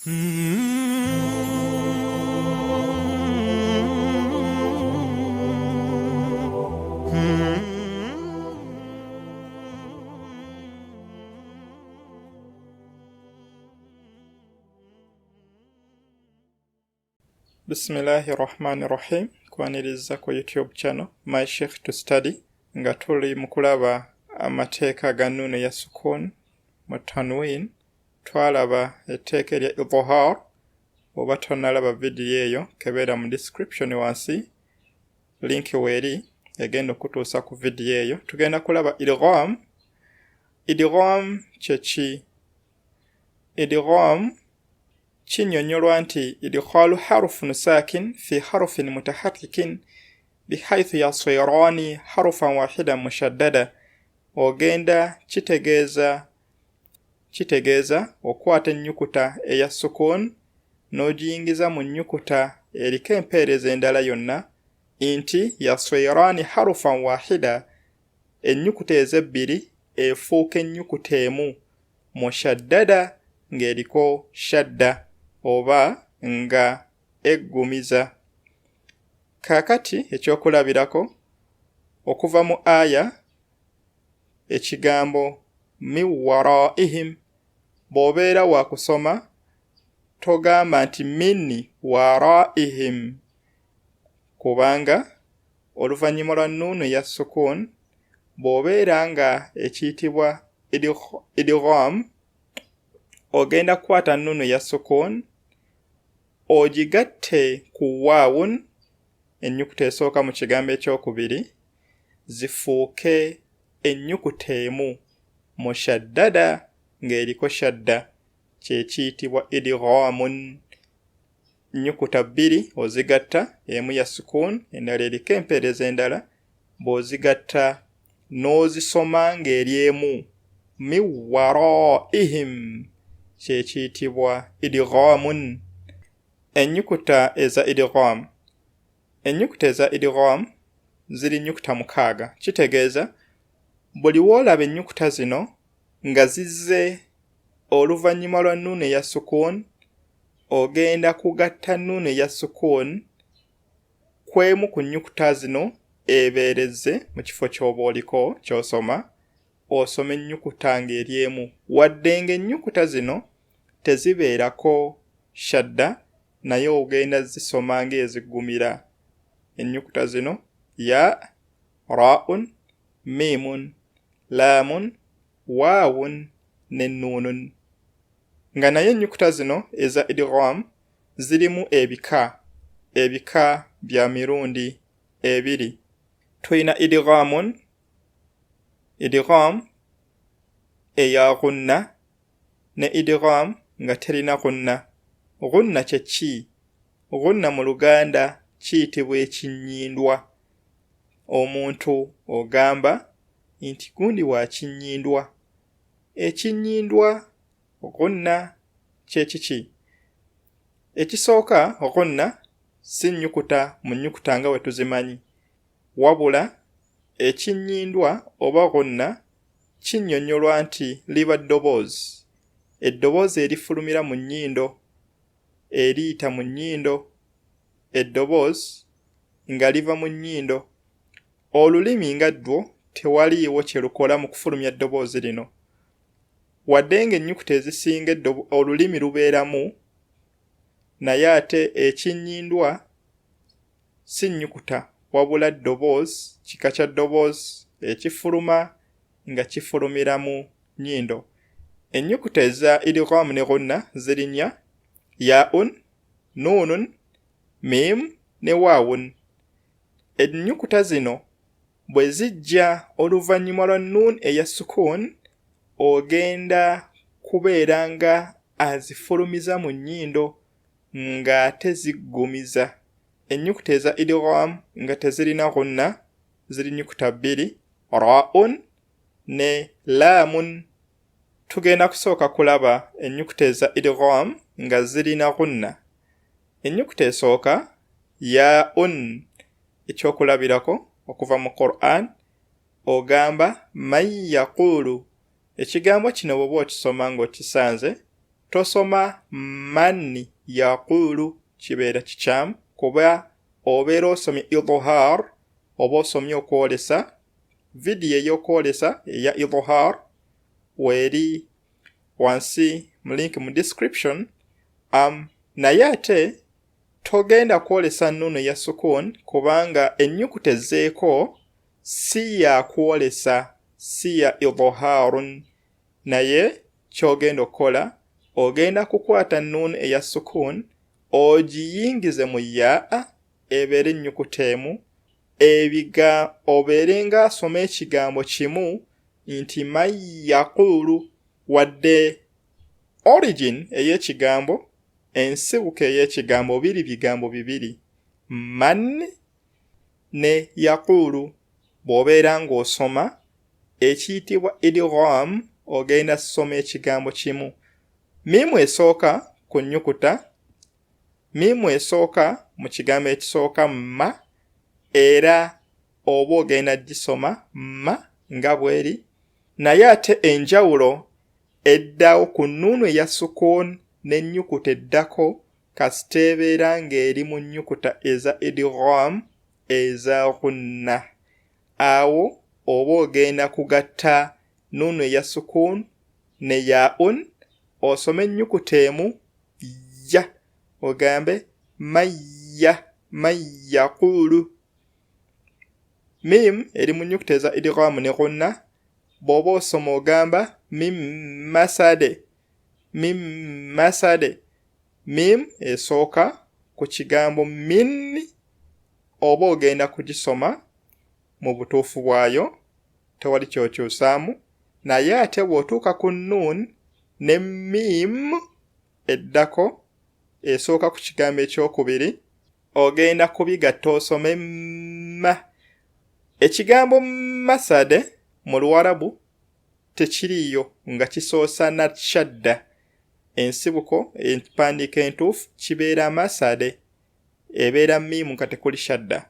Bismillahi rahmani rahim. Kwaniriza ku YouTube channel My Sheikh to Study, nga tuli mu kulaba amateeka ga nuunu ya sukun mu tanwin. Twalaba etteeka erya idhar. Oba tonalaba vidiyo eyo, kebeera mu description wansi, link weeri egenda okutuusa ku vidiyo eyo. Tugenda kulaba idgham. Idgham kyeki? Idgham kinnyonnyolwa nti idkhalu harufun sakin fi harufin mutaharrikin bihaithu yasirani harufan wahidan mushaddada. Ogenda kitegeeza okwata ennyukuta eya sukun n'ogiyingiza mu nnyukuta eriko empeereza endala yonna, nti yasirani harufan wahida, ennyukuta ezebbiri efuuka ennyukuta emu mushaddada, ng'eriko shadda oba nga eggumiza. Kaakati ekyokulabirako okuva mu aya, ekigambo min waraihim, bw'obeera wakusoma togamba nti min waraihim, kubanga oluvannyuma lwa nuunu ya sukun bw'obeera nga ekiyitibwa idgham, ogenda kukwata nuunu ya sukun ogigatte ku waawun, ennyukuta esooka mu kigambo ekyokubiri, zifuuke ennyukuta emu mushaddada, ng'eriko shadda, kyekiyitibwa idghamun. Nnyukuta bbiri ozigatta, emu ya sukun, endala eriko empeereza endala, bw'ozigatta n'ozisoma ng'eri emu min waraihim, kyekiyitibwa idghamun. Ennyukuta eza idgham, ennyukuta eza idgham ziri nnyukuta 6. Kitegeeza buli woolaba ennyukuta zino nga zizze oluvannyuma lwa nuunu eya sukun, ogenda kugatta nuunu eya sukun kwemu ku nnyukuta zino ebeereze mu kifo ky'oba oliko ky'osoma, osoma ennyukuta ng'eri emu, wadde ng'ennyukuta zino tezibeerako shadda, naye ogenda zisoma ng'eziggumira. Ennyukuta zino ya, raun, miimun, laamun, waawun ne nuunun. Nga naye ennyukuta zino eza idgham zirimu ebika bya mirundi ebiri. Tulina idghamun, idgham eya ghunna, ne idgham nga terina ghunna. Ghunna kye ki? Ghunna mu Luganda kiyitibwa ekinnyindwa. Omuntu ogamba nti gundi wa kinnyindwa. Ekinnyindwa ghunna kye kiki? Ekisooka, ghunna si nnyukuta mu nnyukuta nga bwe tuzimanyi, wabula ekinnyindwa oba ghunna kinnyonnyolwa nti liba ddoboozi, eddoboozi erifulumira mu nnyindo, eriyita mu nnyindo, eddoboozi nga liva mu nnyindo. Olulimi nga ddwo tewaliiwo kye lukola mu kufulumya ddoboozi lino. Wadde ng'ennyukuta ezisinga olulimi lubeeramu, naye ate ekinnyindwa si nnyukuta, wabula ddoboozi, kika kya ddoboozi ekifuluma nga kifulumira mu nnyindo. Ennyukuta eza idgham ne ghunna ziri nnya: yaun, nuunun, miim ne waawun. Ennyukuta zino bwe zijja oluvannyuma lwa nuun eya sukun, ogenda kubeera nga azifulumiza mu nnyindo ng'ate ziggumiza. Ennyukuta eza idgham nga tezirina ghunna ziri nnyukuta bbiri, raun ne laamun. Tugenda kusooka kulaba ennyukuta eza idgham nga zirina ghunna. Ennyukuta esooka yaun, ekyokulabirako okuva mu Qur'an, ogamba man yaqulu. Ekigambo kino bw'oba okisoma ng'okisanze, Tosoma man yaquulu, kibeera kikyamu kuba obeera osomye idhar, oba osomye okwolesa. Vidiyo ey'okwolesa eya idhar weeri wansi mu link mu description. Naye ate togenda kwolesa nnuunu ya sukuun kubanga ennyukuta ezzeeko si ya kwolesa, si ya idhaarun. Naye ky'ogenda okukola, ogenda kukwata nnuunu eya sukuun ogiyingize mu yaa ebeere ennyukuta emu, obeere ng'asoma ekigambo kimu nti man yaquulu, wadde origin ey'ekigambo, ensibuko ey'ekigambo biri bigambo bibiri, man ne yaquulu. Bw'obeera ng'osoma ekiyitibwa idgham, ogenda soma ekigambo kimu. Miimu esooka ku nnyukuta, miimu esooka mu kigambo ekisooka ma, era oba ogenda gisoma ma nga bw'eri. Naye ate enjawulo eddawo ku nnuunu eya sukuun n'ennyukuta eddako kasita ebeera ng'eri mu nnyukuta eza idgham eza ghunna, awo oba ogenda kugatta nnuunu eya sukuun ne yaun, osome ennyukuta emu ya, ogambe mayya, man yaquulu. Miim eri mu nnyukuta eza idgham ne ghunna, bw'oba osoma ogamba mim masade, mim masade. Mim esooka ku kigambo min, oba ogenda kugisoma mu butuufu bwayo, tewali ky'okyusaamu. Naye ate bw'otuuka ku nuun ne mim eddako esooka ku kigambo ekyokubiri, ogenda kubigatta osome ma. Ekigambo masade mu Luwarabu tekiriiyo nga kisoosa na shadda. Ensibuko empandiika entuufu kibeera masade, ebeera miimu nga tekuli shadda.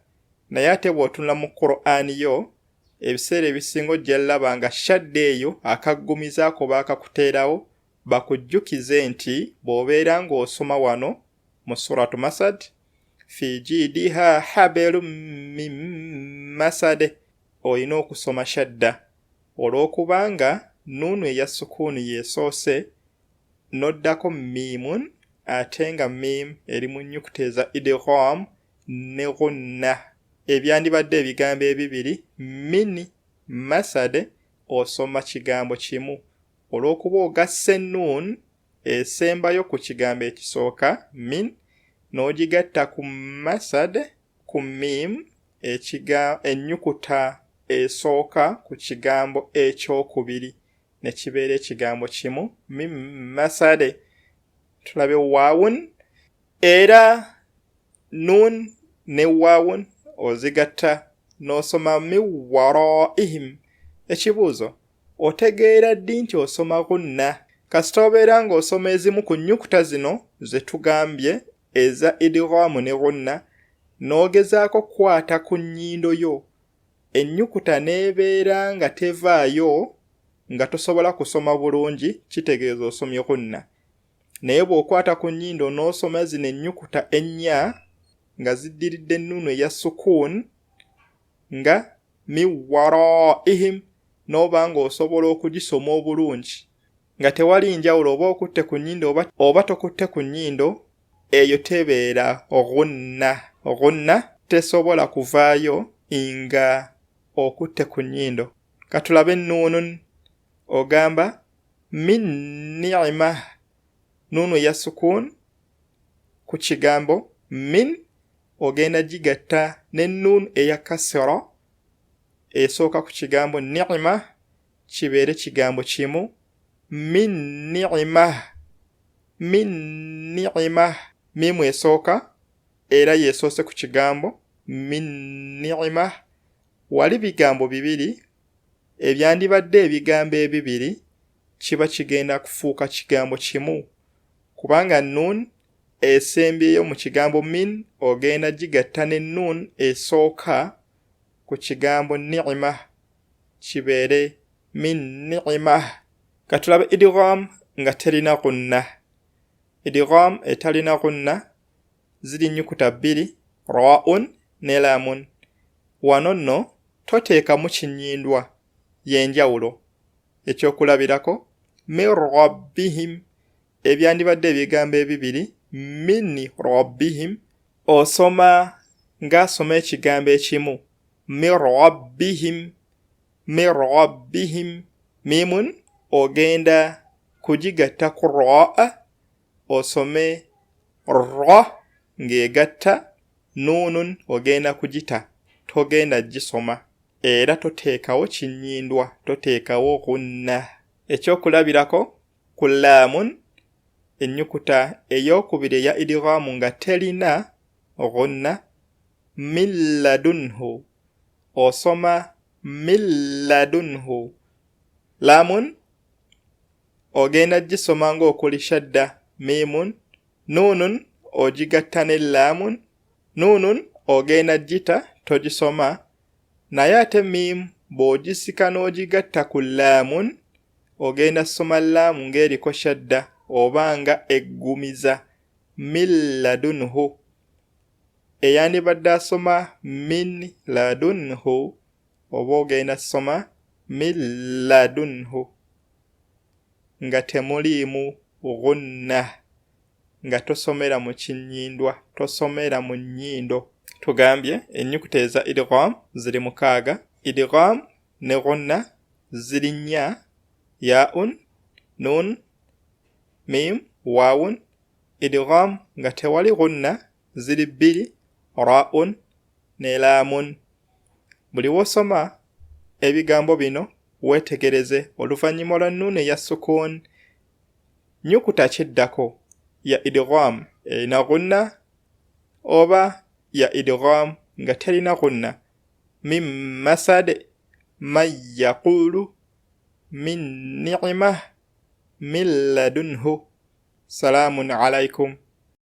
Naye ate bw'otunula mu Qur'ani yo, ebiseera ebisinga ojja laba nga shadda eyo akaggumizaako baakakuteerawo bakujjukize nti bw'obeera ng'osoma wano mu suratu Masad, fi jiidiha habelu min masade, olina okusoma shadda olw'okubanga nuunu eya sukuunu yeesoose n'oddako miimun, ate nga miim eri mu nnyukuta eza idgham ne ghunna. Ebyandibadde ebigambo ebibiri min masade osoma kigambo kimu olw'okuba ogasse nuun esembayo ku kigambo ekisooka min n'ogigatta ku masad ku miim ennyukuta esooka ku kigambo ekyokubiri ne kibeera ekigambo kimu mim masade. Tulabe waawun, era nuun ne waawun ozigatta n'osoma min waraihim. Ekibuuzo, otegeera ddi nti osoma ghunna? Kasita obeera ng'osoma ezimu ku nnyukuta zino ze tugambye eza idghamu ne ghunna, n'ogezaako kukwata ku nnyindo yo, ennyukuta n'ebeera nga tevaayo nga tosobola kusoma bulungi, kitegeeza osomye ghunna. Naye bw'okwata ku nnyindo n'osoma zino ennyukuta ennya nga ziddiridde ennuunu eya sukuun nga min waraihim, n'oba ng'osobola okugisoma obulungi nga tewali njawulo oba okutte ku nnyindo oba tokutte ku nnyindo, eyo tebeera ghunna. Ghunna tesobola kuvaayo nga okutte ku nnyindo. Katulabe nuunun, ogamba min ni'ma, nuunu eya sukuun ku kigambo min, ogenda gigatta ne nuun eya kasira esooka ku kigambo ni'ma, kibeere kigambo kimu min ni'ma, min ni'ma. Miimu esooka era yeesoose ku kigambo min ni'ma. Wali bigambo bibiri ebyandibadde ebigambo ebibiri kiba kigenda kufuuka kigambo kimu, kubanga nuun esembyeyo mu kigambo min ogenda gigatta ne nuun esooka ku kigambo ni'ma, kibeere min ni'ma. Katulabe idgham nga terina ghunna. Idgham etalina ghunna ziri nnyukuta bbiri, ra'un ne lamun. Wano nno toteekamu kinnyindwa, y'enjawulo. Ekyokulabirako, min rabbihim, ebyandibadde ebigambo ebibiri, min rabbihim, osoma ng'asoma ekigambo ekimu, min rabbihim, min rabbihim. Mimun ogenda kugigatta ku raa, osome ra ng'egatta, nuunun ogenda kugita, togenda gisoma, era toteekawo kinnyindwa, toteekawo ghunna. Ekyokulabirako ku laamun, ennyukuta ey'okubiri eya idghaamu nga terina ghunna, min ladunhu, osoma min ladunhu. Laamun ogenda gisoma ng'okuli shadda, miimun, nuunun ogigatta ne laamun, nuunun ogenda gita togisoma, naye ate miimu bw'ogisika n'ogigatta ku laamun ogenda soma laamu ng'eriko shadda oba nga eggumiza, min ladunhu. Eyandibadde asoma min ladunhu oba ogenda soma min ladunhu nga temuliimu ghunna, nga tosomera mu kinnyindwa, tosomera mu nnyindo. Tugambye ennyukuta eza idgham ziri mukaaga. Idgham ne ghunna ziri nnya, yaun, nun, mim, wawun. Idgham nga tewali ghunna ziri bbiri, ra'un ne laamun. Buli w'osoma ebigambo bino weetegereze oluvannyuma lwa nuunu eya sukuun nnyukuta kiddako ya idgham erina ghunna oba ya idgham nga terina ghunna. Min masad, man yaqulu, min ni'mah, min ladunhu. Salaamun alaikum.